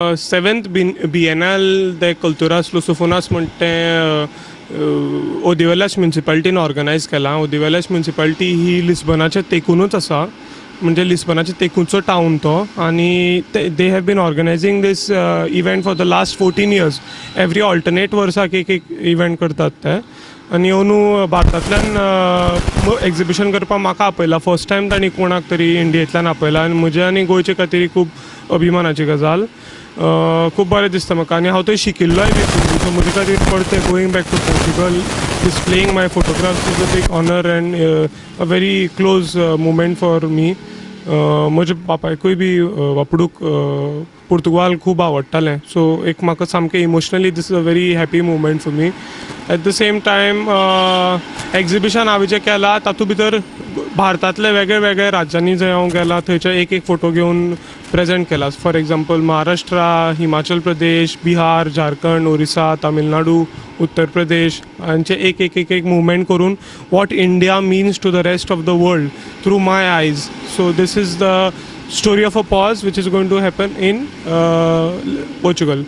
Seventh बिएनल दे कल्तुरास लुसोफोनास म्हण तें ओदिवेलास म्युनिसिपालिटीन organise केलां. ओदिवेलास म्युनिसिपालिटी ही लिस्बनाच्या तेकूनच आसा, म्हणजे लिस्बनाच्या तेकूनचो टावन तो, आनी they have been organizing this event for the last 14 years. Every alternate वर्साक एक एक इव्हेंट करतात ते. आनी अंदू भारतांतल्यान एक्झिबिशन करपाक म्हाका आपयला. फर्स्ट टायम तांणी कोणाक तरी इंडियेंतल्यान आपयला आनी म्हज्या आनी गोंयचे खातीर खूब अभिमानाची गजाल. खूब बरें दिसता म्हाका आनी हांव थंय शिकिल्लोय बी खूब. सो म्हजे खातीर परतें going back to Portugal, displaying my photographs is a big honour and a very close moment for me. म्हज्या बापायकूय बी बापडूक पुर्तुगाल खूब आवडटालें. सो एक म्हाका सामकें emotionally this is a very happy moment for me. At the same time exhibition हांवें जें केलां तातूंत भितर भारतांतले वेगळे वेगळे राज्यांनी जंय हांव गेलां थंयचे एक एक फोटो घेवन प्रेजेंट केला. फॉर एग्जाम्पल महाराष्ट्रा, हिमाचल प्रदेश, बिहार, झारखंड, ओरिसा, तामिळनाडू, उत्तर प्रदेश हांचे एक एक एक एक मुवमेंट करून what India means to the rest of the world through my eyes. So this is the story of a pause which is going to happen in Portugal.